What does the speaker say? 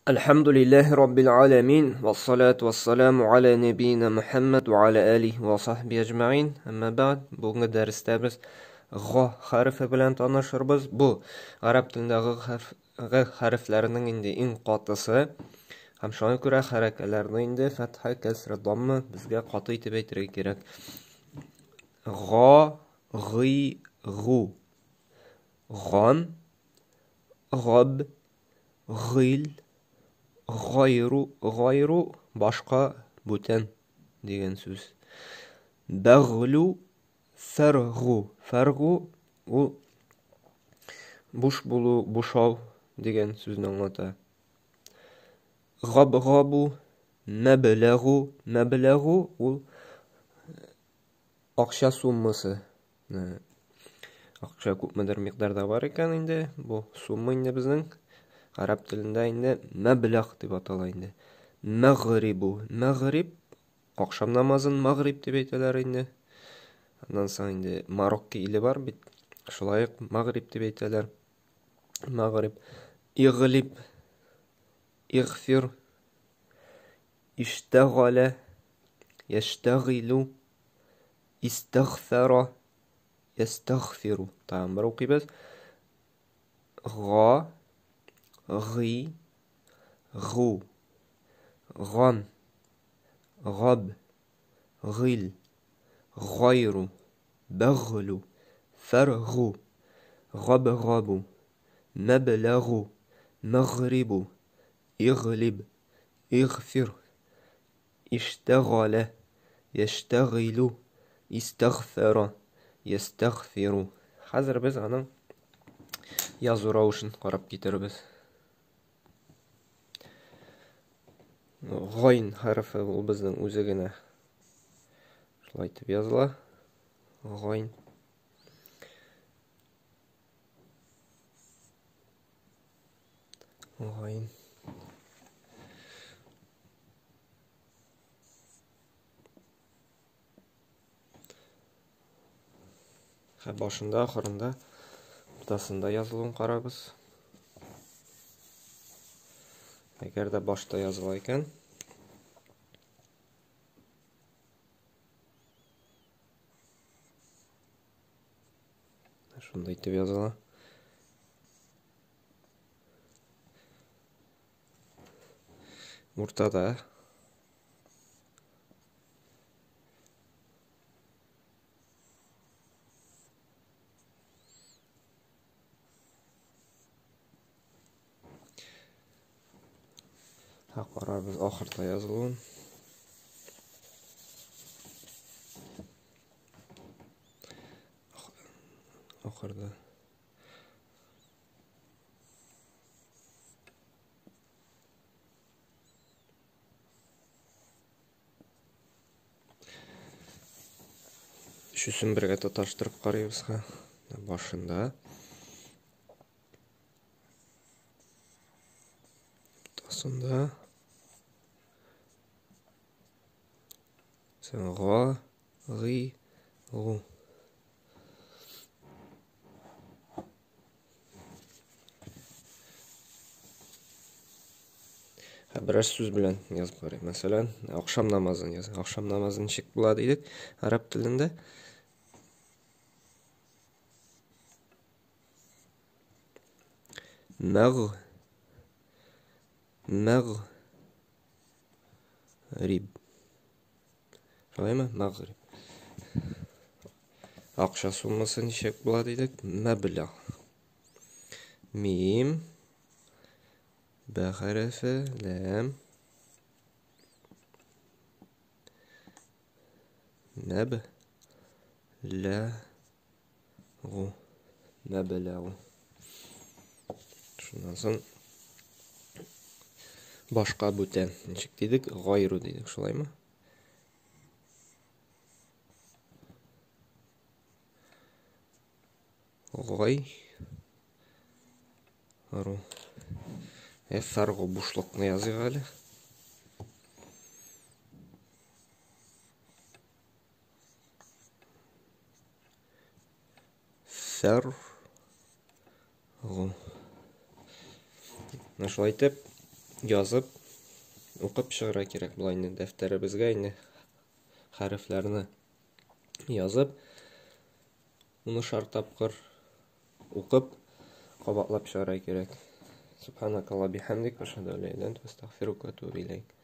Әлхәмдүлилләһи раббил аләмин, вассалату вассаламу аля нәбиина Мухәммәд ва аля алихи ва сахби әҗмәгыйн. Әмма бәгъд, бүгенге дәрестә без г хәрефе белән танышырбыз. Бу гарәп телендә г хәрф, г хәрефләренең инде иң катысы. Һәм шуңа күрә хәрәкәләрне инде фәтха, кәсра, дамма безгә каты итеп әйтергә кирәк. Га, гый, гу. Ган, габ, Гыйл, гайру, гайру башка, бүтән дигән сүз. Бәгълү, фәргу. Фәргу ул буш булу, бушау дигән сүзне аңлата. Габгабу, мәбләгу, мәбләгу ул акча суммасы. Акча күпмедер микъдарда бар икән инде, бу сумма инде безнең гарәп телендә инде мәбләг дип атала инде. Мәгърибу, мәгъриб ахшам намазын мәгъриб дип әйтәләр инде. Аннан соң инде Марокко иле бар бит, шулай ук мәгъриб дип әйтәләр. Мәгъриб, иглиб, игъфир, иштәгалә, яштәгыйлу, истәгъфәра, ястәгъфиру. Тагын бер укыйбыз. Га, гый, гу, ган, габ, гыйл, гайру, бәгълу, фәргу, габгабу, мәбләгу, мәгърибу, иглиб, игъфир, Иштәгалә, яштәгыйлү, истәгъфәра, ястәгъфиру. Хәзер без аның язу рәвешен карап китербез. Гайн хәрефе ул безнең үзе генә. Шулай итеп языла. Гайн. Гайн. Һәм башында, ахырында, уртасында язылуын карабыз. Әгәр дә башта языла икән, шундай итеп языла. Уртада. Ха, карарбыз ахырда язылуын. Ахырда. Өчесен бергә тоташтырып карыйбыз ха. Башында. Уртасында. Га, гый, гу. Берәр сүз белән язып карыйк. Мәсәлән, ахшам намазын яз. Ахшам намазы ничек була дидек гарәп телендә? Мәг мәг риб. Шулаймы? Мәгъриб. Акча суммасы ничек була дидек? Мәбләг. Мим. Б хәрефе, ләм. Мәб. Лә. Гу. Мәбләгу. Шуннан соң башка бүтән. Ничек дидек? Гайру дидек, шулаймы? Гай. Ру. Э, фаргу бушлыкны языйк әле. Фәр. Гу. Менә шулай итеп, язып, укып чыгарга кирәк була инде дәфтәребезгә инде хәрефләрне язып, унышар тапкыр укып, кабатлап чыгарга кирәк. Субханакалла бихамдик, ашһаду ан ла иляха илля анта, астагфирука ва атубу иләйк.